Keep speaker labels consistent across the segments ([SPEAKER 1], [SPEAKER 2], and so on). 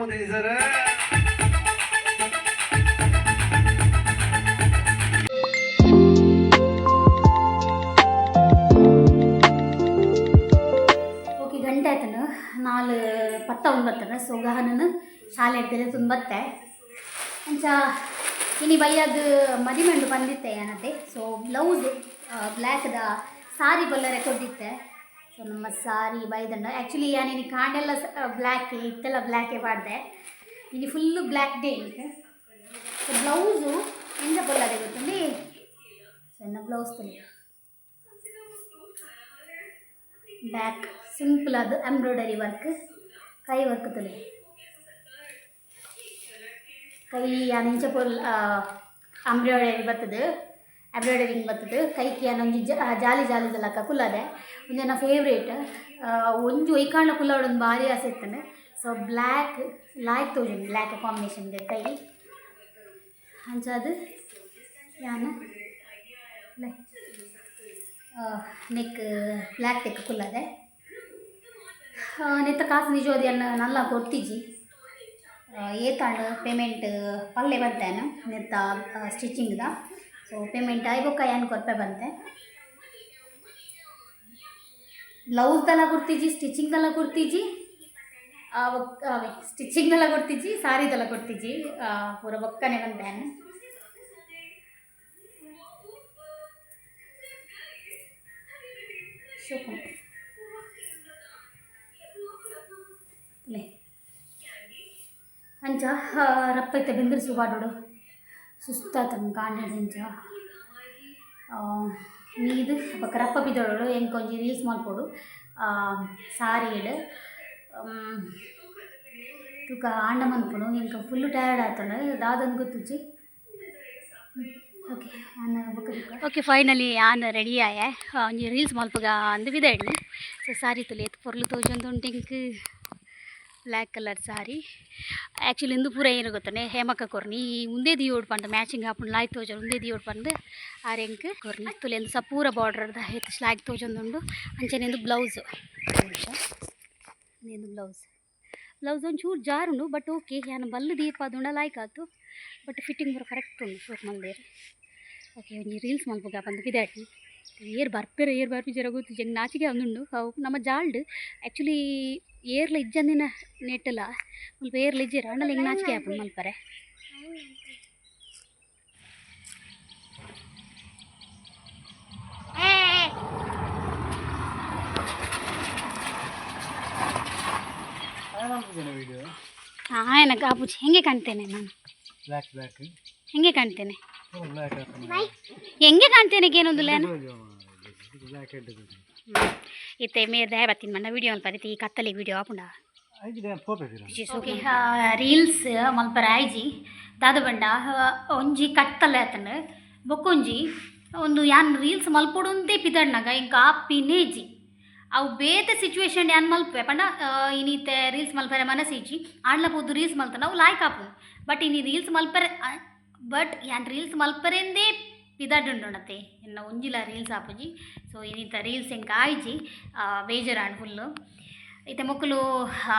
[SPEAKER 1] Sir.
[SPEAKER 2] Okay, ಗಂಟೆ ಆತನು 4:19. ಸೊ ಗಹನನ ಶಾಲೆ ಇಡ್ತೇನೆ ತುಂಬತ್ತೆ. ಅಂಚ ಇನಿ ಬೈಯಾಗ ಮದಿಮೆಂಡು ಬಂದಿತ್ತೆ ಏನತ್ತೆ. ಸೊ ಬ್ಲೌಸ್ ಬ್ಲ್ಯಾಕ್ದ ಸಾರಿ ಬಲ್ಲರೆ ಕೊಡ್ದಿತ್ತೆ. ಸೊ ನಮ್ಮ ಸಾರಿ ಬೈದಂಡ. ಆ್ಯಕ್ಚುಲಿ ಯಾನಿನಿ ಕಾಂಡೆಲ್ಲ ಬ್ಲ್ಯಾಕ್ ಇತ್ತೆಲ್ಲ ಬ್ಲ್ಯಾಕೇ ಮಾಡಿದೆ. ಇನಿ ಫುಲ್ಲು ಬ್ಲ್ಯಾಕ್ ಡೇ ಇಂಕ್. ಸೊ ಬ್ಲೌಸು ಎಂತ ಬಲ್ಲರೆ ಗೊತ್ತುಂಡಿ. ಸೊ ಎನ್ನ ಬ್ಲೌಸ್ ತುಲಿ ಬ್ಯಾಕ್ ಸಿಂಪಲ್ ಅದು ಎಂಬ್ರಾಯ್ಡರಿ ವರ್ಕ್, ಕೈ ವರ್ಕ್ ತುಲೆ. ಕೈ ಯಾನ್ ಇಂಚ ಪೊಲ್ ಎಂಬ್ರಾಯ್ಡರಿ ಬರ್ತದೆ, ಎಂಬ್ರಾಯ್ಡರಿಂಗ್ ಬರ್ತದೆ. ಕೈಕ್ ಯಾನ್ ಒಂಜಿ ಜಾಲಿ ಜಾಲಿ ಲಕ ಕುಲ್ಲದೆ. ಒಂಜಿ ಎನ್ನ ಫೇವ್ರೇಟ್. ಒಂಜಿ ಒಯ್ಕಾಂಡ ಕುಲ್ಲವಡೊಂದು ಭಾರಿ ಆಸೆ ಇತ್ತಂಡು. ಸೊ ಬ್ಲ್ಯಾಕ್ ಲಾಯ್ಕ್ ತೋಜುಂಡು, ಬ್ಲ್ಯಾಕ್ ಕಾಂಬಿನೇಷನ್ ಕೈ. ಅಂಚಾದ್ ಯಾನ್ ನೆಕ್ ಬ್ಲ್ಯಾಕ್ ತೆಕ್ ಕುಲ್ಲದೆ. ನೆತ್ತ ಕಾಸು ನಿಜವಾದ ಎನ್ನ ನಲ್ಲ ಕೊಡ್ತಿಜ್ಜಿ. ಏತಾಂಡ್ ಪೇಮೆಂಟ್ ಪಲ್ಲೆ ಬಂತೇನು ನೆತ್ತ ಸ್ಟಿಚಿಂಗ್ದ. ಸೊ ಪೇಮೆಂಟ್ ಆಯ್ ಬೊಕ್ಕ ಯಾನ್ ಕೊರ್ಪೆ ಬಂತೆ. ಬ್ಲೌಸ್ದೆಲ್ಲ ಕೊಡ್ತಿಜ್ಜಿ, ಸ್ಟಿಚಿಂಗ್ದೆಲ್ಲ ಕೊಡ್ತಿಜ್ಜಿ, ಸ್ಟಿಚಿಂಗ್ದೆಲ್ಲ ಕೊಡ್ತಿಜ್ಜಿ, ಸಾರಿದೆಲ್ಲ ಕೊಡ್ತಿಜ್ಜಿ. ಪೂರ ಬೊಕ್ಕನೆ ಬಂತೇನು. ಶೋಕು ಲೇ. ಅಂಚ ರಪ್ಪೈತೆ ಬೆಂದಿರು ಸುಬಾಡೋಡು ಸುಸ್ತಾತಂಗೆ ಕಾಂಡೆ. ಅಂಚ ಮೀದು ಬೊಕ್ಕ ರಪ್ಪ ಬಿದೋಡು. ಎಂಕ್ ಒಂಜಿ ರೀಲ್ಸ್ ಮಲ್ಪೊಡು ಸಾರಿಡ್. ತೂಕ ಆಂಡ ಮನ್ಪುನು. ಎಂಕ್ ಫುಲ್ ಟಯರ್ಡ್ ಆತಂಡು, ದಾದಂದ್ ಗೊತ್ತುಜ್ಜಿ. ಓಕೆ, ಆನ್ ಬೊಕ್ಕ. ಓಕೆ, ಫೈನಲಿ ಆನ್ ರೆಡಿ ಆಯೆ. ಒಂಜಿ ರೀಲ್ಸ್ ಮಲ್ಪುಗ ಅಂದ್ ಪಿದಯ್ಡ್. ಸೊ ಸಾರಿ ತುಲೆ ಏತ್ ಪೊರ್ಲು ತೋಜೊಂದುಂಡು ಎಂಕ್. ಬ್ಲ್ಯಾಕ್ ಕಲರ್ ಸಾರಿ. ಆ್ಯಕ್ಚುಲಿ ಇಂದು ಪೂರ ಏನು ಗೊತ್ತನೆ ಹೇಮಕ್ಕ ಕೊರ್ನಿ. ಈ ಉಂದೇ ದಿಯೋಡು ಪಂಡ ಮ್ಯಾಚಿಂಗ್ ಆಪುಂಡು, ಲಾಯ್ಕ್ ತೋಜೊಡು, ಉಂದೇ ದಿಯೋಡು ಪಂದ್ ಆರ್ ಎಂಕ್ ಕೊರ್ನಿ. ತುಲೆ ಇಂದು ಸ ಪೂರ ಬಾರ್ಡರ್ ಏತ್ ಲಾಯ್ಕ್ ತೋಜೊಂದುಂಡು. ಅಂಚನೆ ಇಂದು ಬ್ಲೌಸ್, ಇಂದು ಬ್ಲೌಸ್ ಬ್ಲೌಸ್ ಒಂಚೂರು ಜಾರುಂಡು, ಬಟ್ ಓಕೆ. ಯಾನ್ ಬಲ್ಲ್ ದೀಪಾದುಂಡ ಲಾಯ್ಕ್ ಆತು. ಬಟ್ ಫಿಟ್ಟಿಂಗ್ ಪೂರ ಕರೆಕ್ಟ್ ಉಂಡು, ಶೋಕ್ ಮಲ್ದೇರ್. ಓಕೆ, ಒಂಜಿ ರೀಲ್ಸ್ ಮಲ್ಪುಗ ಪಂದ್ ಪಿದಾಡ್ನಿ. ಏರ್ ಬರ್ಪೆರ ಏರ್ ಬರ್ಪಿಜರ ಗೊತ್ತುಜ್ಜಿ. ಎಂಕ್ ನಾಚಿಕೆ ಆವೊಂದುಂಡು. ಅವು ನಮ್ಮ ಜಾಲ್ಡ್ ಆ್ಯಕ್ಚುಲಿ ಏರ್ಲ ಇಜ್ಜಂದಿನ ನೆಟ್ಟಲ ಮುಲ್ಪ ಏರ್ಲ ಇಜ್ಜೆರ್. ಆಂಡಲ ಎಂಕ್ ನಾಚಿಕೆ ಆಪುಂಡು ಮಲ್ಪರೆ.
[SPEAKER 1] ವಿಡಿಯೋ.
[SPEAKER 2] ಹಾಂ, ಆಪುಜಿ. ಹೆಂಗೆ ಕಾಣ್ತೇನೆ ನಾನು?
[SPEAKER 1] Black black.
[SPEAKER 2] ಹೆಂಗೆ ಕಾಣ್ತೇನೆ?
[SPEAKER 1] ಬ್ಲ್ಯಾಕ್.
[SPEAKER 2] ಹೆಂಗೆ ಕಾಣ್ತೇನೆ ಏನೊಂದಿಲ್ಲ.
[SPEAKER 1] ಬ್ಲ್ಯಾಕ್.
[SPEAKER 2] ಇತ್ತೆ ಮೇರ್ ದಾಯ ಬತ್ತಿನ ಮಣ್ಣ ವಿಡಿಯೋ ಮಲ್ಪರೆ. ಈ ಕತ್ತಲಿಗೆ ವಿಡಿಯೋ ಆಪುಂಡ? ಓಕೆ, ರೀಲ್ಸ್ ಮಲ್ಪರೆ ಆಯ್ಜಿ. ದಾದ ಬಂಡ ಒಂಜಿ ಕತ್ತಲೆ ಆತಂಡ್. ಬೊಕ್ಕೊಂಜಿ ಒಂದು ಯಾನ್ ರೀಲ್ಸ್ ಮಲ್ಪೊಡುಂದೇ ಪಿದಡ್ನಾಗ ಎಂಕ್ ಆಪಿನೇ ಇಜ್ಜಿ. ಅವು ಬೇತೆ ಸಿಚುವೇಶನ್ ಯಾನ್ ಮಲ್ಪುವೆ ಪಂಡ ಇನಿತೆ ರೀಲ್ಸ್ ಮಲ್ಪರೆ ಮನಸ್ಸಿಜ್ಜಿ, ಆಂಡ್ಲ ಪೋದು ರೀಲ್ಸ್ ಮಲ್ತಂಡ ಅವು ಲಾಯ್ಕ್ ಆಪುಂಡು. ಬಟ್ ಇನಿ ರೀಲ್ಸ್ ಮಲ್ಪರೆ, ಬಟ್ ಯಾನ್ ರೀಲ್ಸ್ ಮಲ್ಪರೆಂದೇ ಪಿದಡುಂಡುಂಡತೆ ಎನ್ನ ಒಂಜಿಲ ರೀಲ್ಸ್ ಆಪುಜಿ. ಸೊ ಇನಿತ ರೀಲ್ಸ್ ಎಂಕ್ ಆಯ್ಜಿ, ಬೇಜಾರಾಂಡ್ ಫುಲ್ಲು. ಇತ್ತೆ ಮೊಕುಲು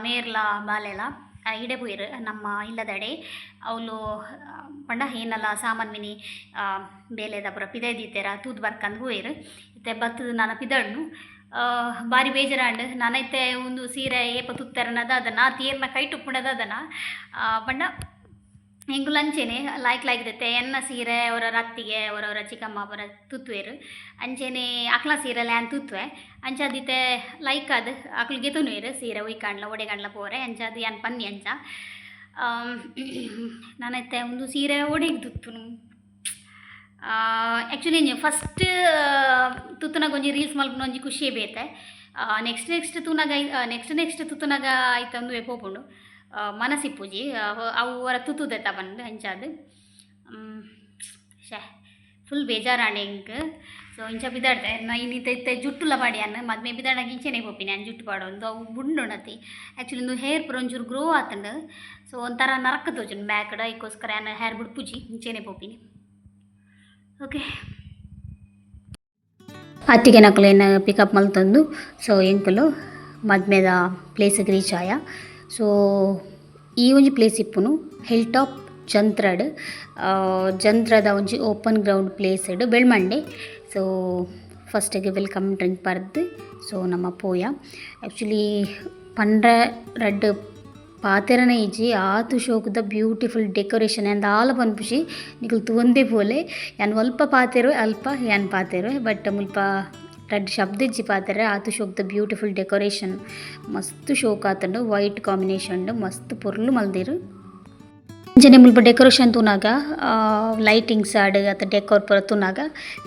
[SPEAKER 2] ಮೇರ್ಲ ಬಾಲೆಲ ಇಡೆ ಪೋಯೆರ್ ನಮ್ಮ ಇಲ್ಲದಡೆ. ಅವ್ಲು ಪಂಡ ಏನಲ್ಲ ಸಾಮಾನ್ ಮಿನಿ ಬೇಲೆದ ಪೂರ ಪಿದಯ್ ದೀತೆರ, ತೂದು ಬರ್ಕಂದ್ ಪೋಯೆರ್. ಇತ್ತೆ ಬತ್ತುದು ನನ ಪಿದಡ್ನು. ಬಾರಿ ಬೇಜಾರಾಂಡ್. ನನ ಇತ್ತೆ ಉಂದು ಸೀರೆ ಏಪ ತುತ್ತೆರನದ ಅದನ್ನ ತೀರ್ನ ಕೈಟ್ ಉಪ್ಪುಂಡದ ಅದನ್ನ. ಪಂಡ ಎಂಕುಲು ಅಂಚೆನೆ ಲಾಯ್ಕ್ ಲಾಯ್ಕ್ ದೆತ್ತೆ. ಎನ್ನ ಸೀರೆ ಅವರವರ ಅತ್ತಿಗೆ, ಅವರವರ ಚಿಕ್ಕಮ್ಮ ಪೂರ ತುತ್ತುವೆರ್. ಅಂಚೆನೆ ಅಕ್ಲ ಸೀರೆಲ ಯಾನ್ ತುತ್ತುವೆ. ಅಂಚಾದಿತ್ತೆ ಲೈಕ್ ಆದ್ ಅಕ್ಲು ಗೆತೊನುವೆರ್ ಸೀರೆ ಒಯ್ಕಾಂಡ್ಲ ಒಡೆಗಾಂಡ್ಲ ಪೋರೆ. ಅಂಚಾದ್ ಯಾನ್ ಪನ್ನಿ ಅಂಚ. ನನ ಇತ್ತೆ ಉಂದು ಸೀರೆ ಓಡೆಗ್ ತುತ್ತುನು? ಆ್ಯಕ್ಚುಲಿ ಒಂಜಿ ಫಸ್ಟ್ ತುತ್ತುನಗ ಒಂಜಿ ರೀಲ್ಸ್ ಮಲ್ಪುನ ಒಂಜಿ ಖುಷಿಯೇ ಬೇತೆ. ನೆಕ್ಸ್ಟ್ ನೆಕ್ಸ್ಟ್ ತೂನಗ, ನೆಕ್ಸ್ಟ್ ನೆಕ್ಸ್ಟ್ ತುತ್ತುನಗ ಐತ ಉಂದುವೆ ಪೋಪುಂಡು, ಮನಸ್ಸಿಪ್ಪುಜಿ. ಅವು ಒರ ತುತ್ತುದೆತ್ತ ಪಂದ್. ಅಂಚಾದ್ ಶೇ ಫುಲ್ ಬೇಜಾರಾಂಡ್ ಎಂಕ್. ಸೊ ಇಂಚ ಪಿದಾಡ್ತೆ ನಾ ಇನ್ನಿತ. ಇತ್ತೆ ಜುಟ್ಟುಲ ಪಾಡ್ಯಾನ್. ಮದ್ಮೆ ಪಿದಾಡಗ ಇಂಚೆನೆ ಪೋಪಿನಿ ಯಾನ್ ಜುಟ್ಟು ಪಾಡೊಂದು. ಅವು ಬುಂಡುಂಡತಿ. ಆ್ಯಕ್ಚುಲಿ ಉಂದು ಹೇರ್ ಪೂರ ಒಂಚೂರು ಗ್ರೋ ಆತುಂಡು. ಸೊ ಒಂಥರ ನರಕ ತೋಜುಂಡು ಬ್ಯಾಕ್ಡ್. ಐಕೋಸ್ಕರ ಯಾನ್ ಹೇರ್ ಬುಡ್ಪುಜಿ, ಇಂಚೆನೆ ಪೋಪಿನಿ. ಓಕೆ. ಅತ್ತಿಗೆನಕುಲೆನ್ ಪಿಕಪ್ ಮಲ್ತೊಂದು ಸೊ ಎಂಕುಲು ಮದ್ಮೆದ ಪ್ಲೇಸ್ಗೆ ರೀಚ್ ಆಯ. ಸೊ ಈ ಒಂಜಿ ಪ್ಲೇಸ್ ಇಪ್ಪುನು ಹಿಲ್ ಟಾಪ್ ಜಂತ್ರಡ್ ಜಂತ್ರದ ಒಂಜಿ ಓಪನ್ ಗ್ರೌಂಡ್ ಪ್ಲೇಸ್ ಬೆಳ್ಮಂಡೆ. ಸೊ ಫಸ್ಟಿಗೆ welcome drink ಪರ್ದು ಸೊ ನಮ್ಮ ಪೋಯ. ಆ್ಯಕ್ಚುಲಿ ಪಂಡ್ರೆ ರಡ್ಡ್ ಪಾತೆರನೆ ಇಜ್ಜಿ ಆತ್ ಶೋಕುದ ಬ್ಯೂಟಿಫುಲ್ ಡೆಕೋರೇಷನ್ ಅಂದ್ ದಾಲ ಪನ್ಪುಜಿ ನಿಕುಲು ತೂವೊಂದೇ ಪೋಲೆ. ಯಾನ್ ಒಲ್ಪ ಪಾತೆರುವೆ ಅಲ್ಪ ಯಾನ್ ಪಾತೆರುವೆ ಬಟ್ ಮುಲ್ಪ ರಡ್ಡ್ ಶಬ್ದ ಇಜ್ಜಿ ಪಾತೆರೆ ಆತ್ ಶೋಕುದ ಬ್ಯೂಟಿಫುಲ್ ಡೆಕೋರೇಷನ್ ಮಸ್ತ್ ಶೋಕು ಆತುಂಡು ವೈಟ್ ಕಾಂಬಿನೇಷನ್ ಮಸ್ತ್ ಪೊರ್ಲು ಮಲ್ದೆರ್. ಅಂಚನೆ ಮುಲ್ಪ ಡೆಕೋರೇಷನ್ ತೂನಗ ಲೈಟಿಂಗ್ಸ್ ಆಡ್ ಅತ್ತ ಡೆಕೋರ್ ಪೂರ ತೂನಗ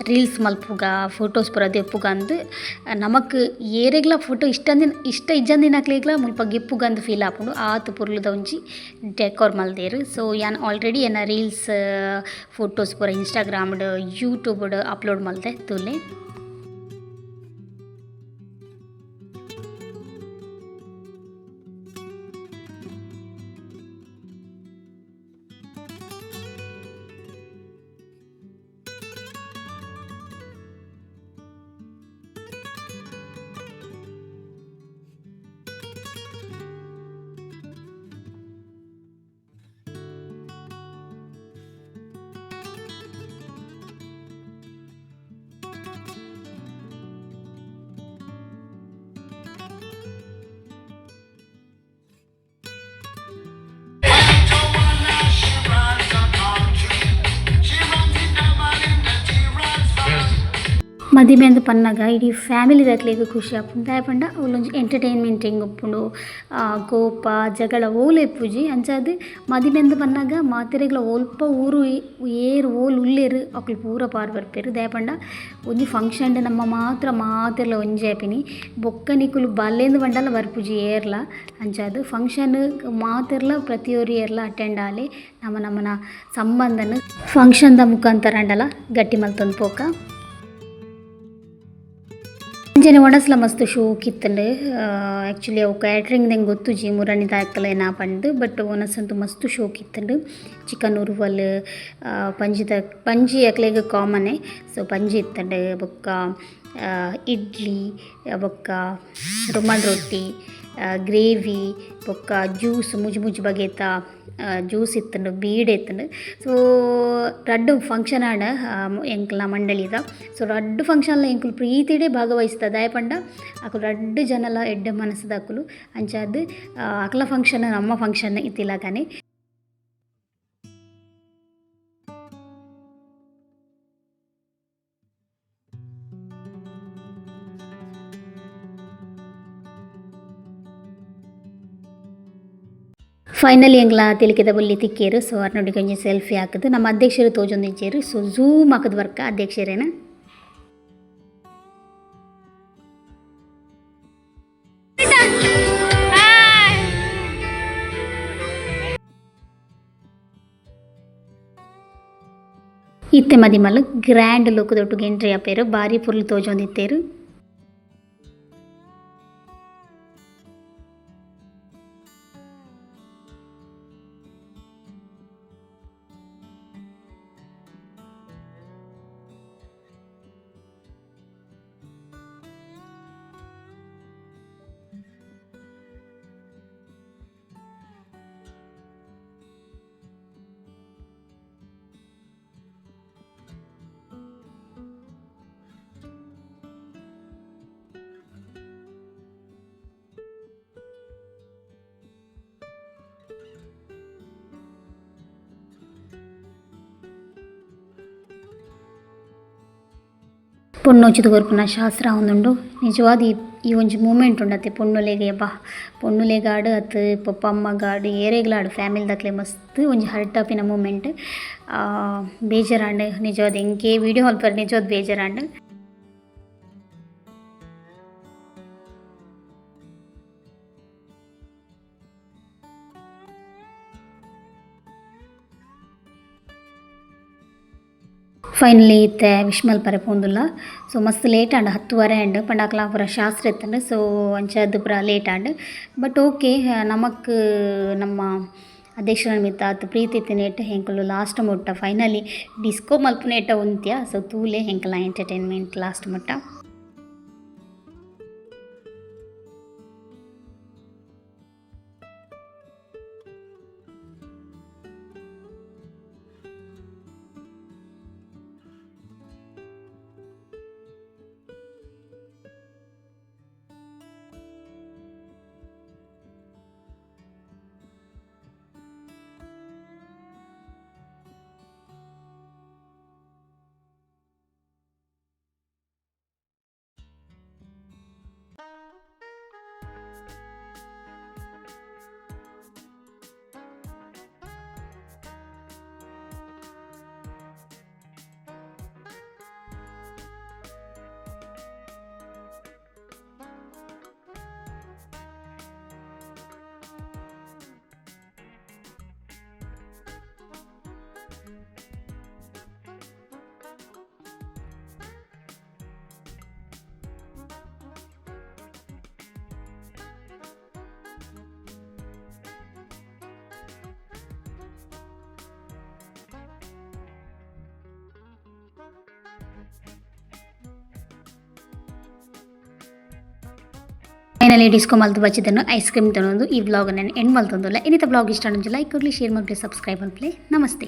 [SPEAKER 2] ರೀಲ್ಸ್ ಮಲ್ಪುಗ ಫೋಟೋಸ್ ಪೂರ ದೆಪ್ಪುಗ ಅಂದ್ ನಮಕ್ ಏರೆಗ್ಲ ಫೋಟೋ ಇಷ್ಟ ಇಷ್ಟ ಇಜ್ಜಂದಿನಕ್ಲೆಗ್ಲ ಮುಲ್ಪ ಗೆಪ್ಪುಗ ಅಂದ್ ಫೀಲ್ ಆಪುಂಡು ಆತ್ ಪೊರ್ಲುದ ಒಂಜಿ ಡೆಕೋರ್ ಮಲ್ದೆರ್. ಸೊ ಯಾನ್ ಆಲ್ರೆಡಿ ಎನ್ನ ರೀಲ್ಸ್ ಫೋಟೋಸ್ ಪೂರ ಇನ್ಸ್ಟಾಗ್ರಾಮ್ ಡ್ ಯೂಟ್ಯೂಬ್ ಡ್ ಅಪ್ಲೋಡ್ ಮಲ್ತೆ ತೂಲೆ. ಮದಿಮೆ ಪನ್ನಗ ಇಡೀ ಫ್ಯಾಮಿಲಿ ದಕ್ಲೆಗ್ ಖುಷಿ ಆಪುಂಡು ದಾಯೆ ಪಂಡ ಅವ್ಲೊಂಜಿ ಎಂಟರ್ಟೈನ್ಮೆಂಟ್ ಎಂಗ್ ಉಪ್ಪುಂಡು ಕೋಪ ಜಗಳ ಓಲು ಇಪ್ಪುಜಿ. ಅಂಚಾದ್ ಮದಿಮೆ ಪನ್ನಗ ಮಾತೆರೆಗ್ಲ ಒಲ್ಪ ಊರು ಏರ್ ಓಲು ಉಲ್ಲೆರ್ ಅಕುಲು ಪೂರ ಪಾರ್ ಬರ್ಪೆರ್. ದಾಯೆ ಪಂಡ ಒಂಜಿ ಫಂಕ್ಷನ್ ನಮ್ಮ ಮಾತ್ರ ಮಾತೆರ್ಲ ಒಂಜಿ ಆಪಿನಿ ಬೊಕ್ಕ ನಿಕುಲು ಬಲ್ಲೆಂದ್ ಪಂಡಲ ಬರ್ಪುಜಿ ಏರ್ಲ. ಅಂಚಾದ್ ಫಂಕ್ಷನ್ ಮಾತೆರ್ಲ ಪ್ರತಿಯೊರಿ ಏರ್ಲ ಅಟೆಂಡ್ ಆಲೆ ನಮ ನಮನ ಸಂಬಂಧನ್ ಫಂಕ್ಷನ್ ದ ಮುಖಾಂತರ ಆಂಡಲ ಗಟ್ಟಿ ಮಲ್ತೊಂದು ಪೋಕ. ಅಂಚನೆ ವಣಸ್ಲ ಮಸ್ತ್ ಶೋಕ್ ಇತ್ತುಂಡು. ಆ್ಯಕ್ಚುಲಿ ಅವು ಕ್ಯಾಟ್ರಿಂಗ್ ದಂಗೆ ಗೊತ್ತುಜಿ ಮುರಣಿ ದಾಕಲೇನ ಪಂದ್ ಬಟ್ ವನಸ್ ಅಂತೂ ಮಸ್ತ್ ಶೋಕ್ ಇತ್ತುಂಡು. ಚಿಕನ್ ಉರುವಲ್ ಪಂಜಿದ ಪಂಜಿ ಅಕ್ಲೆಗ್ ಕಾಮನ್ ಸೊ ಪಂಜಿ ಇತ್ತುಂಡು ಬೊಕ್ಕ ಇಡ್ಲಿ ಬೊಕ್ಕ ರುಮಾಲ್ ರೊಟ್ಟಿ ಗ್ರೇವಿ ಬೊಕ್ಕ ಜ್ಯೂಸ್ ಮುಜಿ ಮುಜಿ ಬಗೆತ ಜ್ಯೂಸ್ ಇತ್ತುಂಡು ಬೀಡೆ ಇತ್ತುಂಡು. ಸೊ ರಡ್ಡ್ ಫಂಕ್ಷನ್ ಆಂಡ ಎಂಕ್ಲ್ನ ಮಂಡಳಿದ. ಸೊ ರಡ್ಡ್ ಫಂಕ್ಷನ್ ಲ ಎಂಕುಲು ಪ್ರೀತಿಡೇ ಭಾಗವಹಿಸ್ದ ದಾಯೆ ಪಂಡ ಅಕುಲು ರಡ್ಡ್ ಜನಲ ಎಡ್ಡೆ ಮನಸ್ಸುದಕುಲು ಅಂಚಾದ್ ಅಕ್ಲ ಫಂಕ್ಷನ್ ನಮ್ಮ ಫಂಕ್ಷನ್ ಇತ್ತಿಲಕನೆ. ಫೈನಲಿ ಎಂಕ್ಲ ತೆಲಿಕೆದ ಬೊಲ್ಲಿ ತಿಕ್ಕೇರು. ಸೊ ಅರ್ನೊಟ್ಟಿಗೆ ಒಂಜಿ ಸೆಲ್ಫಿ ಹಾಕುದು ನಮ್ಮ ಅಧ್ಯಕ್ಷರು ತೋಜೊಂದಿಜ್ಜೆರ್. ಸೊ ಝೂಮ್ ಹಾಕುದು ವರ್ಕ ಅಧ್ಯಕ್ಷರೇನ. ಇತ್ತೆ ಮದಿಮಲ್ ಗ್ರ್ಯಾಂಡ್ ಲುಕ್ ದೊಟ್ಟುಗೆ ಎಂಟ್ರಿ ಆಪೆರ್ ಬಾರಿ ಪೊರ್ಲು ತೋಜೊಂದಿತ್ತೆರ್. ಪೊಣ್ಣು ಕೊರ್ಪುನ ಶಾಸ್ತ್ರ ಉಂದುಂಡು. ನಿಜವಾದ ಈ ಒಂಜಿ ಮೂಮೆಂಟ್ ಉಂಡತೆ ಪೊಣ್ಣುಲೆಗ್ ಅಬ್ಬಾ ಪೊಣ್ಣುಲೆಗಾಡು ಅತ್ ಪೊಪ್ಪ ಅಮ್ಮಗಾಡು ಏರೆಗ್ಲಾಡು ಫ್ಯಾಮಿಲಿ ದಕ್ಲೆ ಮಸ್ತ್ ಒಂಜಿ ಹರ್ಟ್ ಆಪಿನ ಮೂಮೆಂಟ್. ಬೇಜಾರಾಂಡ್ ನಿಜವಾದ ಎಂಕೆ ವೀಡಿಯೋ ಮಲ್ಪರೆ ನಿಜವಾದ ಬೇಜಾರಾಂಡ್. ಫೈನಲಿ ಇತ್ತೆ ವಿಶ್ ಮಲ್ಪರೆ ಪೋಂದುಲ್ಲ. ಸೊ ಮಸ್ತ್ ಲೇಟ್ ಆಂಡ್ 10:30 ಆಂಡ್ ಪಂಡ ಅಕ್ಲ ಪೂರ ಶಾಸ್ತ್ರ ಇತ್ತುಂಡು. ಸೊ ಅಂಚಾದ್ ಪೂರ ಲೇಟ್ ಆಂಡ್ ಬಟ್ ಓಕೆ ನಮಕ್ ನಮ್ಮ ಅಧ್ಯಕ್ಷರ ಮಿತ್ತ್ ಆತ್ ಪ್ರೀತಿ ಇತ್ತಿನೇಟ್ ಎಂಕುಲು ಲಾಸ್ಟ್ ಮುಟ್ಟ ಫೈನಲಿ ಡಿಸ್ಕೋ ಮಲ್ಪುನೇಟ ಉಂತ್ಯ. ಸೊ ತೂಲೆ ಎಂಕಲ್ನ ಎಂಟರ್ಟೈನ್ಮೆಂಟ್ ಲಾಸ್ಟ್ ಮುಟ್ಟ. ಫೈನಲಿ ಡಿಸ್ಕೋ ಮಲ್ತು ಬಚ್ಚಿದನು ಐಸ್ ಕ್ರೀಮ್ ತಿನ್ನೊಂದು ಈ ವ್ಲಾಗ್ ನಾನು ಎಂಡ್ ಮಲ್ತೊಂದುಲ್ಲ. ಇನ್ನಿತ ವ್ಲಾಗ್ ಇಷ್ಟ ಲೈಕ್ ಕೊರ್ಲಿ, ಶೇರ್ ಮಲ್ಪಲೆ, ಸಬ್ಸ್ಕ್ರೈಬ್ ಮಲ್ಪಲೆ. ನಮಸ್ತೆ.